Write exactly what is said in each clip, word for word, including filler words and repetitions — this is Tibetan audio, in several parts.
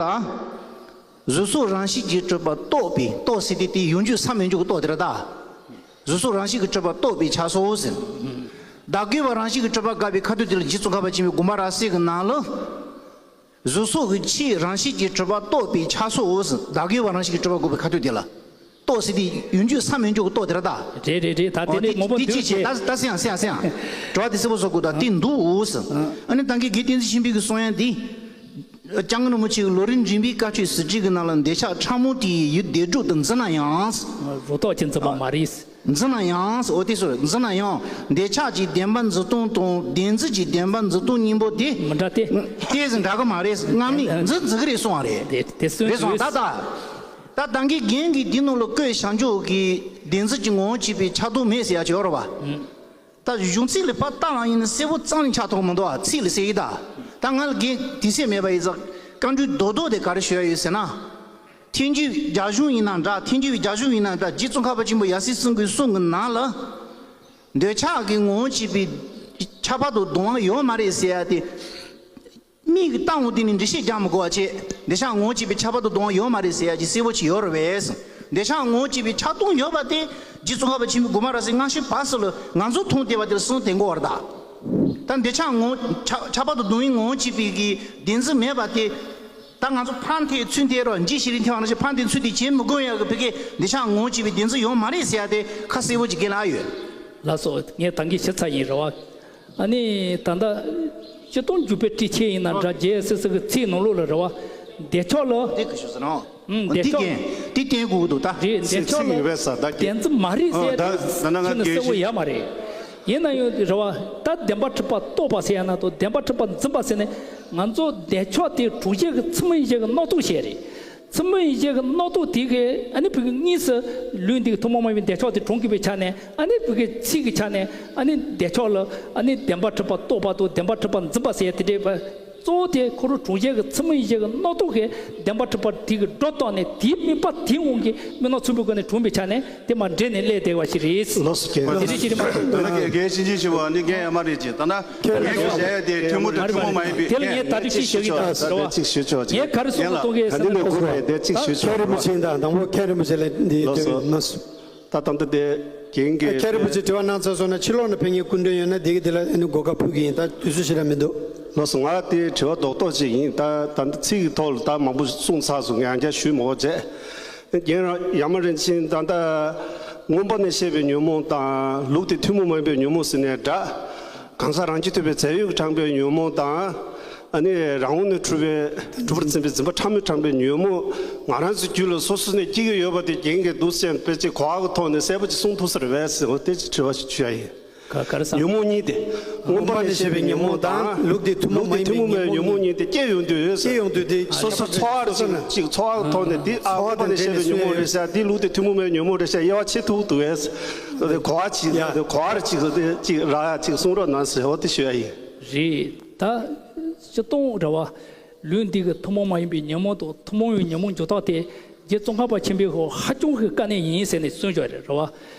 ད། གཟུགས་སོགས་རང་བཞིན་གྱིས་གྲུབ་པ་རྟོགས་པའི་རྟོགས་ཟེར་དེ་དེ་ཡོང་རྒྱུ་ས་མི་འཇོག་གི་རྟོགས་དེ་རེད་ད། གཟུགས་སོགས་རང་བཞིན་གྱིས་གྲུབ་པ་རྟོགས་པའི་ཆ་སོགས་ཟེར། བདག་གིས་པ་རང་བཞིན་གྱིས་གྲུབ་པ་དགག་པའི་ཁ་ཐུག་དེ་ལ་རྗེ་ཙོང་ཁ་པ་ཆེན་པོའི་དགོངས་པ་རབ་གསལ་གྱི་ནང་ལ། གཟུགས་སོགས་ཀྱི་ཆོས་རང་བཞིན་གྱིས་གྲུབ་པ་རྟོགས་པའི་ཆ་སོགས་ཟེར། བདག་གིས་པ་རང་བཞིན་གྱིས་གྲུབ་པ་དགག་པའི་ཁ་ཐུག་དེ་ལ། རྟོགས་ཟེར་དེ་ཡོང་རྒྱུ་ས་མི་འཇོག་གི་རྟོགས་དེ་རེད་ད། རེད་རེད་རེད། ད་དེ་འདྲའི་ངོ་བོ་འདུག་ཅེས། ད་ད་སེང་སེང་སེང་། དྲི་བ་དེ་གསལ་པོ་བཟོ་དགོས་ད་དེ་འདུག་ཟེར། ཨ་ནི་ད་གིན་དགེ་བསྟན་འཛིན་ཆོས་འཕེལ་གྱིས་གསུང་ཡ་འདི། སྐྱབས་མགོན་རིན་པོ་ཆེ་གི་ལོ་རིམ་འབྲིང་པོའི་བཀའ་ཆོས་ཟུར་ཁྲིད་ཀྱི་ནང་ལ་འདོད་ཆགས་ཕྲ་མོ་དེ་ཡི་ཡུལ་བདེ་སྒྲུབ་ཏུ་འཛིན་ན་ཡང་། རོ་ཏོག་ཅན་འཛིན་པ་མ་རེད། འཛིན་ན་ཡང་། འོ་དེ་སོ་འཛིན་ན་ཡང་འདོད་ཆགས་ཀྱི་བདེན་པ་འཛིན་སྟངས་དང་བདེན་འཛིན་གྱི་བདེན་པ་འཛིན་སྟངས་གཉིས་པོ་དེ། མི་འདྲ་སྟེ། དེ་ཟིན་འདྲ་གི་མ་རེད། སྔར་མེད་འཛིན་འཛིན་གི་རེད་གསུང་བ་རེད། དེ་དེ་སོན་རེད་སོང་ད་ད། ད་ད་གིན་རྒན་གྱིས་འདི་ནང་ལ་བཀོད་བཞག་འཇོག་གི་བདེན་འཛིན་གྱི་ངོ་བོ་བྱས་པའི་ཆགས་སྡང་མེད་ཟེར་ཡ་ཅིག་ཡོད་རེད་བ། ད་གཞུང་ཚིག་ལ་ཕར་བལྟ་ལ་ཡིན་ན་གསལ་པོ་རྩ་ནས་ཆགས་ཐུབ་མི་འདུག་ཨ། ཚིག་ལ་གསལ་ཡི་ད། ད་ང་ལ་རྒན་དུས་ཚོད་མེད་པ་ཡིན་ཙང་བཀའ་འགྲོས་རྡོག་རྡོག་དེ་ག་རེ་ཞུ་ཡ་ཡོད་ཟེར་ན། ཐལ་འགྱུར་རྒྱ་གཞུང་ཡིན་ན་འདྲ། ཐལ་འགྱུར་བའི་རྒྱ་གཞུང་ཡིན་ན་འདྲ། རྗེ་ཙོང་ཁ་པ་ཆེན་པོ་ཡབ་སྲས་གསུམ་གྱི་གསུང་གི་ནང་ལ། འདོད་ཆགས་ཀྱི་ངོ་བོ་བྱས་པའི་ཁྱབ་པ་དང་སྡོམ་པ་ཡོད་མ་རེད་ཟེར་ཡ་དེ། མིག་གིས་བལྟ་འོང་དུས་ནས་འགྲེལ་བཤད་རྒྱག་མི་དགོས་པ་བྱས། འདོད་ཆགས་ངོ་བོ་བྱས་པའི་ཁྱབ་པ་དང་སྡོམ་པ་ཡོད་མ་རེད་ཟེར་ཡ་ཅིག་གསལ་པོ་ཅིག་ཡོད་རེད་པས། འདོད་ཆགས་ངོ་བོ་བྱས་པའི་ཆགས་སྡང་ཡོད་པ་དེ་རྗེ་ཙོང་ཁ་པ་ཆེན་པོའི་དགོངས་པ་རབ་གསལ་སྔ་ཕྱི་བར་གསུམ་ལ་ང་ཚོ་མཐོང་བསྡད་པ་དེ་ལ་གསུང་དེ་འགོ་བར་ད། ད་འདོད་ཆགས་ངོ་ཆགས་ཆགས་པ་དང་སྡོམ་པའི་ངོ་བོ་བྱས་པའི་གི་བདེན་འཛིན་མེད་པ་དེ། ད་ང་ཚོ་ཕར་འཐེན་ཚུར་འཐེན་རོགས་འཇིགས་ཤེས་རིག་འཐེན་བ་ནང་བཞིན་ཕར་འཐེན་ཚུར་འཐེན་བྱེད་མི་དགོས་ཡག་གི་ཕ་གི་འདོད་ཆགས་ངོ་བོ་བྱས་པའི་བདེན་འཛིན་ཡོད་མ་རེད་ཟེར་ཡ་དེ་ཁ་གསལ་པོ་ཅིག་རྒན་ལགས་ཡོད། ལགས་སོ། ངས་ད་གིན་ཞུས་ཚར་ཡིན་རེད་བ། ཨ་ནི་ད་ལྟ་སྤྱིར་བཏང་འཇུག་པའི་ཊཱིཀ་ཆེན་ཡིན་ན་འདྲ། རྒྱལ་སྲས་སི་གི་ཚིག་ནང་ལོགས་ལ་རེད་བ། བདེ་མཆོག་ལ། དེ་གི་ཞུ་ཟེར་ནོ། ཨུམ། བདེ་མཆོག་དེ་བསྟན་དགོས་ཀྱི་འདུག་ད། རེད། བདེ་མཆོག་ལ་ཚིག་ཡོད་པས་ཟེར་ད་གི། བདེན་འཛིན་མ་རེད་ཟེར་ད་ད་ན་ང་ཁྱོད་ནི་གསལ་པོ་ཡ་མ་རེད། ཡིན་ན་ཡང་རེད་བ། ད་བདེན་པར་གྲུབ་པ་རྟོགས་པ་ཟེར་ཡ་ན་དང་བདེན་པར་གྲུབ་པ་འཛིན་པ་ཟེར་ནས་ང་ཚོ་བདེ་མཆོག་དེ་གྲོང་ཁྱེར་གྱི་མཚན་མོ་ཡིན་ཞེས་ཀྱི་རྣོ་རྟུག་བཤད་རེད། མཚན་མོ་ཡིན་ཞེས་ཀྱི་རྣོ་རྟུག་དེ་གི་ཨ་ནི་ཕ་གི་དངོས་སུ་ལུས་འདི་གི་ཐུན་མོང་མ་ཡིན་པའི་བདེ་མཆོག་དེ་གྲོང་གི་པའི་ཆ་ནས། ཨ་ནི་ཕ་གི་ཚིག་གི་ཆ་ནས་ཨ་ནི་བདེ་མཆོག་ལ་ཨ་ནི་བདེན་པར་གྲུབ་པ་རྟོགས་པ་དང་བདེན་པར་གྲུབ་པ་འཛིན་པ་ཟེར་དེ་འདྲའི་བ། གཙོ་བོ་དེ་ཁོ་རང་གྲོང་ཁྱེར་གྱི་མཚན་མོ་ཡིན་ཞེས་ཀྱི་རྣོ་རྟུག་གིས་བདེན་པར་གྲུབ་པ་དེ་གི་སྒྲོ་བཏགས་ནས་དེའི་དམིགས་པ་དེའི་དབང་གིས་དམིགས་རྣམ་ཚུལ་འབུབ་ཀྱི་ནས་གྲུབ་པའི་ཆ་ནས་དེ་མར་འདྲེས་ནས་སླེབས་བསྡད་པ་ཞིག་རེད། ལགས་སོ། རྒན་དེ་རེད་ཅི་རེད་མ་གཏོགས། ད་ལྟ་རྒན་རྒན་ཤིན་ཅིན་ཞུ་བ་ནི་རྒན་ཡ་མ་རེད་ཅེས། ད་ལྟ་ཁྱེད་རང་རྒན་གྱིས་བཤད་ཡ་དེ་ཐུན་མོང་དང་ཐུན་མོང་མ་ཡིན་པའི། དེ་ལ་ངས་ད་རེས་ཅིག་ཞུ་གི་ད། ད་ལྟ་ཅིག་ཞུ་ཆོག་ཅིག། ངས་ག་རེ་གསུང་དགོས་གསུང་ནས་ཁོ་རེད། དེ་ཅིག་ཞུ་ཆོག། མཁན་རིན་པོ་ཆེ་དང་དང་པོ་མཁན་རིན་པོ་ཆེ་ལ་འདི། ལགས་སོ། ད་ད་ལྟ་དེ་རྒན་གྱིས། མཁན་རིན་པོ་ཆེ་དྲི་བ་གནང་ཚར་སོང་ན་ཕྱི་ལོགས་ནས་ཕེབས་མཁན་སྐུ་མགྲོན་ཡོད་ན་དེ་གི་དེ་ལ་ཨ་ནི་གོ་སྐབས་ཕུལ་གི་ཡིན། ད་དུས་ཚོད་ཞེ་དྲག་མི་འདུག། ལགས་སོ། ང་དེ་དྲི་བ་རྡོག་རྡོག་ཅིག་ཡིན། ད་ད་ལྟ་ཚིག་གི་ཐོག་ལ་ད་མང་པོ་གསུངས་ཚར་སོང་། ངས་ཡང་བསྐྱར་ཞུས་མ་དགོས་བྱས། རྒན་རང་ཡ་མ་རིན་ཆེན་ད་ལྟ་མངོན་པ་ནས་བཤད་པའི་ཉོན་མོངས་དང་ལུགས་དེ་ཐུན་མོང་མ་ཡིན་པའི་ཉོན་མོངས་ཟེར་ནས་འདྲ། གང་ཟག་རང་རྐྱ་ཐུབ་པའི་རྫས་ཡོད་ཀྱིས་དྲངས་པའི་ཉོན་མོངས་དང་། ཨ་ནི་རང་དབང་ནས་འཁྲུལ་པའི་གྲུབ་པར་འཛིན་པའི་འཛིན་པ་ཕྲ་མོས་དྲངས་པའི་ཉོན་མོངས་ང་རང་ཚོའི་རྒྱུད་ལ་སོ་སོ་ནས་སྐྱེ་གི་ཡོད་པ་དེ་རྒན་གྱིས་འདུག་སེ་དཔེ་ཅིག་གོ་བ་གི་ཐོག་ནས་གསལ་པོ་ཅིག་གསུང་ཐུབ་ས་རེད་པས་ཟེར་བ་དེ་ཅིག་དྲི་བ་ཞིག་ཞུ་ཡ་ཡིན། ག་ག་རེ་ཟེར། ཉོན་མོངས་གཉིས་དེ། མངོན་པ་ནས་བཤད་པའི་ཉོན་མོངས་དང་ལུགས་དེ་ཐུན་མོང་མ་ཡིན་པའི་ཉོན་མོངས་གཉིས་དེ་སྐྱེ་ཡོང་དུས། སྐྱེ་ཡོང་དུས་དེ་སོ་སོ་ཚོར་བ་ཅིག་ཅིག་ཚོར་བ་གི་ཐོག་ནས་འདི་ཨ་མངོན་པ་ནས་བཤད་པའི་ཉོན་མོངས་རེད་ཤག། འདི་ལུགས་དེ་ཐུན་མོང་མ་ཡིན་པའི་ཉོན་མོངས་རེད་ཤག་དབྱེ་བ་ཕྱེ་ཐུབ་འདུག་གས། གོ་བ་ཅིག་གོ་བ་ཅིག་ཅིག་རག་ཡ་ཅིག་གསུང་རོགས་གནང་ཟེར་བ་དེ་ཞུ་ཡ་ཡིན། རེད། ད་སྤྱིར་བཏང་རེད་བ། ལུགས་འདི་གི་ཐུན་མོང་མ་ཡིན་པའི་ཉོན་མོངས་དང་ཐུན་མོང་བའི་ཉོན་མོངས་འཇོག་སྟངས་དེ་རྗེ་ཙོང་ཁ་པ་ཆེན་པོའི་ཧོ་ཧ་ཅང་གི་དཀའ་གནད་ཡིན་ཟེར་ནས་གསུངས་བཞག་རེད་བ།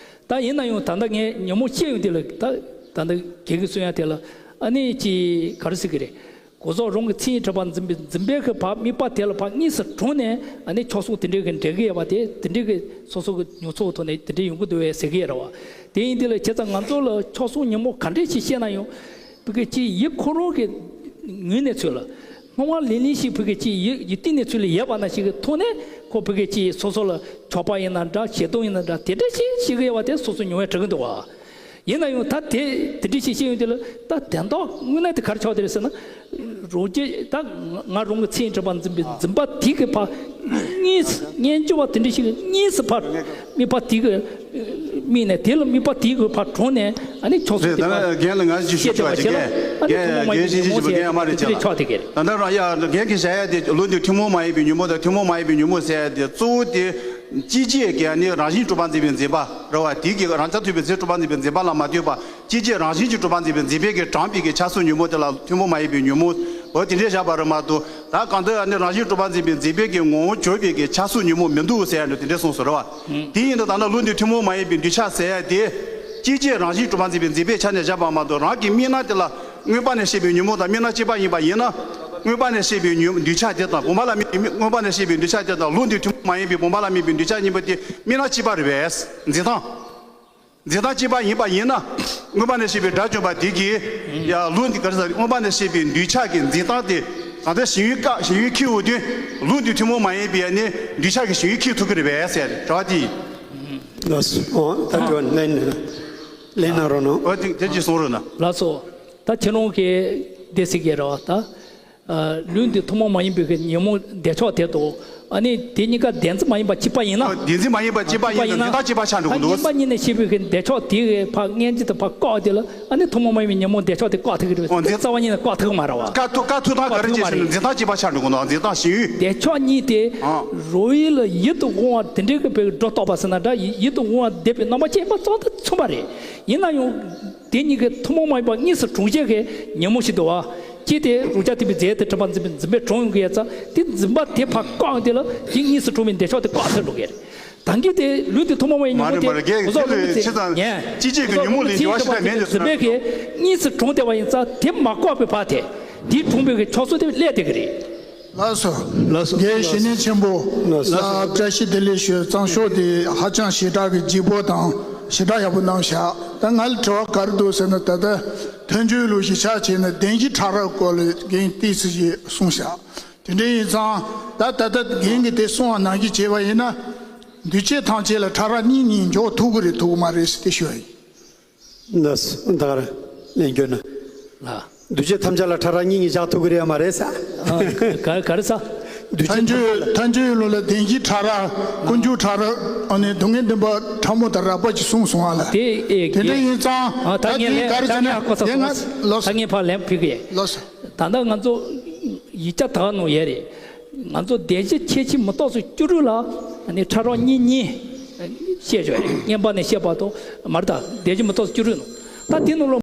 ད་ཡིན་ན་ཡང་ད་ལྟ་ངས་ཉོན་མོངས་བཤད་ཡོང་དུས་ལ་ད་ད་ལྟ་རྒན་གྱིས་གསུང་ཡ་དེ་ལ་ཨ་ནི་ཅི་ག་རེ་ཟེར་གི་རེད། གོ་ཟོག་རང་གི་མཚན་ཉིད་གྲུབ་པ་འཛིན་པའི་འཛིན་པའི་གི་བ་དམིགས་པ་དེ་ལ་བ་དངོས་སུ་དྲངས་ནས་ཨ་ནི་ཆོས་གསུང་དེ་འདྲའི་གི་འགྲེལ་གི་ཡོད་པ་དེ་དེ་འདྲའི་གི་སོ་སོ་གི་མྱོང་ཚོར་ཐོག་ནས་དེ་འདྲའི་ཡོང་གི་འདུག་བས་ཟེར་གི་ཡོད་རེད་བ། དེ་ཡིན་དུས་ལ་བྱས་ཙང་ང་ཚོ་ལ་ཆོས་གསུང་ཉིན་མོ་ག་འདྲས་ཞིག་བཤད་ན་ཡང་། ཕ་གི་ཅིག་ཡིད་ཁོ་རང་གི་ངོས་ནས་ཚུལ་ལ། སྣང་བ་ལིང་ལིང་ཞིག་ཕ་གི་ཅིག་ཡིད་ཡིད་གཏིང་ནས་ཚུལ་ལ་ཡོད་པ་ན་ཞིག་གི་ཐོག་ནས་ཁོ་ཕ་གི་ཅིག་སོ་སོ་ལ་ཆོག་པ་ཡིན་ན་འདྲ་ཞེ་སྡང་ཡིན་ན་འདྲ་དེ་འདྲ་ཞིག་ཞིག་གི་ཡོད་པ་དེ་སོ་སོ་མྱོང་བས་གྲག་གི་འདུག་བ། ཡིན་ན་ཡང་ད་དེ་དེ་འདྲ་ཞིག་བཤད་ཡོང་དུས་ལ་ད་དོན་དག་དངོས་གནས་དེ་ག་རེ་ཆགས་བསྡད་རེད་ཟེར་ན། རང་རྒྱུད་ད་ང་རང་གི་མཚན་ཉིད་གྲུབ་པ་འཛིན་པའི་འཛིན་པ་དེ་གི་ཕར་དངོས་སུ་སྙན་བརྒྱུད་པ་དེ་འདྲ་ཞིག་གི་དངོས་སུ་ཕར་དམིགས་པ་དེ་གི་དམིགས་ནས་དེ་ལ་དམིགས་པ་དེ་གི་ཕར་དྲངས་ནས་ཨ་ནི་ཆོས་ཚུལ་རེད། དེ་ད་ནི་རྒན་ལ་ང་ཞིག་ཞུ་ཆོག་ཅིག་རྒན་རྒན་རྒན་ཤིན་ཅིན་ཞུ་བ་རྒན་ཡ་མ་རེད་ཅེས་ལ་ཆོག་དེ་གི་རེད། ད་ལྟ་རང་ཡ་རྒན་གྱིས་བཤད་ཡ་དེ་ལུགས་འདི་ཐུན་མོང་མ་ཡིན་པའི་ཉོན་མོངས་དང་ཐུན་མོང་མ་ཡིན་པའི་ཉོན་མོངས་ཟེར་ཡ་དེ་གཙོ་བོ་དེ་སྐྱེ་མཆེད་ཀྱི་ཨ་ནི་རང་བཞིན་གྲུབ་པ་འཛིན་པའི་འཛིན་པ་རེད་བ། དེ་གི་རང་རྐྱ་ཐུབ་པའི་རྫས་གྲུབ་པ་འཛིན་པའི་འཛིན་པ་ལ་མ་ལྟོས་པ། སྐྱེ་མཆེད་རང་བཞིན་གྱིས་གྲུབ་པ་འཛིན་པའི་འཛིན་པའི་གི་དྲངས་པའི་གི་ཆ་སོགས་ཉོན་མོངས་དེ་ལ་ཐུན་མོང་མ་ཡིན་པའི་ཉོན་མོངས་འོ་དེ་འདྲས་བཞག་པ་རེད་མ་གཏོགས། ད་གང་ལྟར་ཨ་ནི་རང་བཞིན་གྲུབ་པ་འཛིན་པའི་འཛིན་པའི་གི་ངོ་བོ་གྱུར་པའི་གི་ཆ་སོགས་ཉོན་མོངས་མི་འདུག་ཟེར་ཡ་ནི་དེ་འདྲས་གསུངས་སོ་རེད་བ། དེ་ཡིན་དུས་ད་ལྟ་ལུགས་འདི་ཐུན་མོང་མ་ཡིན་པའི་འདུས་བྱས་ཟེར་ཡ་དེ། སྐྱེ་མཆེད་རང་བཞིན་གྲུབ་པ་འཛིན་པའི་འཛིན་པའི་ཆ་ནས་བཞག་པ་མ་གཏོགས་རང་གི་དམིགས་རྣམ་དེ་ལ་མངོན་པ་ནས་བཤད་པའི་ཉོན་མོངས་དང་དམིགས་རྣམ་གཅིག་པ་ཡིན་པ་ཡིན་ན། མངོན་པ་ནས་བཤད་པའི་ཉོན་འདོད་ཆགས་དེ་དང་བུམ་པ་ལ་དམིགས་པའི་མངོན་པ་ནས་བཤད་པའི་འདོད་ཆགས་དེ་དང་ལུགས་འདི་ཐུན་མོང་མ་ཡིན་པའི་བུམ་པ་ལ་དམིགས་པའི་འདོད་ཆགས་གཉིས་པོ་དེ་དམིགས་རྣམ་གཅིག་པ་རེད་པས། འཛིན་སྟངས། འཛིན་སྟངས་གཅིག་པ་ཡིན་པ་ཡིན་ན། མངོན་པ་ནས་བཤད་པའི་དགྲ་བཅོམ་པ་དེ་གིས། ཡ་ལུགས་འདི་ག་རེ་ཟེར། མངོན་པ་ནས་བཤད་པའི་འདོད་ཆགས་ཀྱི་འཛིན་སྟངས་དེ། གང་ལྟར་ཞེན་ཡུལ་བཀག་ཞེན་ཡུལ་འཁྱེར་འོས་དོན། ལུགས་འདི་ཐུན་མོང་མ་ཡིན་པའི་ནི་འདོད་ཆགས་ཀྱི་ཞེན་ཡུལ་འཁྱེར་ཐུབ་ཀྱི་རེད་པས་ཟེར་དྲི་བ་དེ་ཡིན། ལགས་སོ། ད་དྲི་བ་ལན་ལན་གནང་རོགས་གནང་། འོ་དེ་དེ་ཅིག་གསུང་རོགས་གནང་། ལགས་སོ། ད་ཁྱེད་རང་གིས་འདི་ཟེར་གྱི་རེད་བ་ད། ལུགས་འདི་ཐུན་མོང་མ་ཡིན་པའི་གི་ཉོན་མོངས་འདོད་ཆགས་དེ་དང་། ཨ་ནི་དེ་གཉིས་ཀ་བདེན་འཛིན་མ་ཡིན་པ་གཅིག་པ་ཡིན་ན། འདོད་འཛིན་མ་ཡིན་པ་གཅིག་པ་ཡིན་ན་འཛིན་སྟངས་གཅིག་པ་ཆགས་འགྲོ་གི་འདུག། ཉན་པ་ཉིད་ནས་སྐྱེས་པའི་གི་འདོད་ཆགས་དེ་གི་ཕར་སྔོན་ཆད་དུ་ཕར་བཀག་དེ་ལ། ཨ་ནི་ཐུན་མོང་མ་ཡིན་པའི་ཉོན་མོངས་འདོད་ཆགས་དེ་བཀག་ཐུབ་ཀྱི་རེད་པས། འོ་འདི་རྩ་བ་ཉིད་ནས་བཀག་ཐུབ་ཀྱི་མ་རེད་བ། བཀག་ཐུབ་བཀག་ཐུབ་སྟངས་ག་རེ་བྱས་ནས་འཛིན་སྟངས་གཅིག་པ་ཆགས་འགྲོ་གི་འདུག། འཛིན་སྟངས་ཞེན་ཡུལ། འདོད་ཆགས་གཉིས་དེ་རོ་ཡུལ་ལ་ཡིད་དུ་འོང་བ་དེ་འདྲའི་གི་བའི་སྒྲོ་བཏགས་པ་ཟེར་ན་འདྲ། ཡིད་དུ་འོང་བ་འདོད་པའི་རྣམ་པ་ཅན་པ་ཙམ་དུ་མཚུངས་པ་རེད། ཡིན་ན་ཡང་། དེ་གཉིས་ཀྱི་ཐུན་མོང་མ་ཡིན་པ་གཉིས་སུ་གྲོང་ཁྱེར་གྱི་ཉོན་མོངས་ཤིག་འདུག་བ། གཅིག་དེ་རང་རྐྱ་ཐུབ་པའི་རྫས་དེ་གྲུབ་པ་འཛིན་པའི་འཛིན་པའི་གྲོང་ཡོང་གི་ཡ་ཙང་། དེ་འཛིན་པ་དེ་ཕར་བཀག་དེ་ལ་དེ་གཉིས་སུ་གྲོང་བའི་འདོད་ཆགས་དེ་བཀག་ཐུབ་འགྲོ་གི་རེད། ད་གིན་དེ་ལུས་དེ་ཐུན་མོང་མ་ཡིན་ཉོན་མོངས་དེ། མ་རེད་མ་རེད། ཁྱེད་ཁྱེད་ཚོས་སྤྱི་སྤྱོད་ཀྱི་ཉོན་མོངས་ལས་འགྱུར་བ་ཞེ་དྲག་མེད་ནས་འཛིན་པའི་གི་གཉིས་སུ་གྲོང་བསྡད་པ་ཡིན་ཙང་། དེ་མ་བཀག་པའི་བར་དེ་དེའི་གྲོང་བའི་གི་ཕྱོགས་སུ་དེ་སླེབས་བསྡད་ཀྱི་རེད། ལགས་སོ། ལགས་སོ། རྒན་ཞི་གནས་ཆེན་པོ་ལགས་སོ། ལ་བཀྲ་ཤིས་བདེ་ལེགས་ཞུ། གཙང་ཤོག་དེ་ཧ་ཅང་ཞེ་དྲག་གི་ལྗིད་པོ་དང་ཞེ་དྲག་ཡག་པོ་གནང་བཞག། ད་ང་ལ་དྲི་བ་ག་རེ་འདུག་ཟེར་ན། ད་ལྟ་མཐའ་འཁྱོལ་ལུགས་ཤིག་ཆགས་བྱས་ན་བདེན་བཞི་ཕྲ་རགས་སྐོར་ལ་རྒན་ཏོག་ཙམ་ཞིག་གསུངས་བཞག། དེ་འདྲ་ཡིན་ཙང་ད་ད་ལྟ་རྒན་གྱིས་དེ་གསུངས་པ་ནང་བཞིན་བྱས་པ་ཡིན་ན། འདུས་བྱས་ཐམས་ཅད་ལ་ཕྲ་རགས་གཉིས་གཉིས་འཇོག་ཐུབ་ཀྱི་རེད་ཐུབ་ཀྱི་མ་རེད་ཟེར་དེ་ཞུ་བ་ཡིན། ལགས་སོ། ད་ག་རེ་ལན་སྐྱོན་ན། ལགས། འདུས་བྱས་ཐམས་ཅད་ལ་ཕྲ་རགས་གཉིས་གཉིས་བཞག་ཐུབ་ཀྱི་རེད་ཡ་མ་རེད་ས། ཨ། ག་ག་རེ་ས། འདུས་བྱས་ཐམས་ཅད་ལ། ཐམས་ཅད་ལ་བདེན་བཞི་ཕྲ་རགས། ཀུན་འབྱུང་ཕྲ་རགས། ཨ་ནི་སྡུག་བསྔལ་བདེན་པ་ཕྲ་མོ་དང་རགས་པ་ཅིག་གསུངས་སོང་བ་ལ། དེ་ཨེ་དེ་འདྲ་ཡིན་ཙང་། ཨ། ད་ད་ངས་དེ་ལན་ག་རེ་ད་ཟེར་ན། ངས་ཧ་གོ་ས་དེ་ང་། ལགས་སོ། ད་ངས་ཕར་ལན་ཕུལ་གི་ཡིན། ལགས་སོ། ད་ལྟ་ང་ཚོ་ཡིག་ཆ་དག་ནང་ཡོད་རེད། ང་ཚོ་བདེན་བཞི་ཁྱད་ཕྱེད་མི་རྟག་སོགས་བཅུ་དྲུག་ལ་ནི་ཕྲ་རགས་གཉིས་གཉིས་བཤད་ཆོག་རེད། མངོན་པ་ནས་བཤད་པ་དང་མ་རེད། ད་བདེན་བཞི་མི་རྟག་སོགས་བཅུ་དྲུག་ནང་། ད་དེ་ནང་ལ་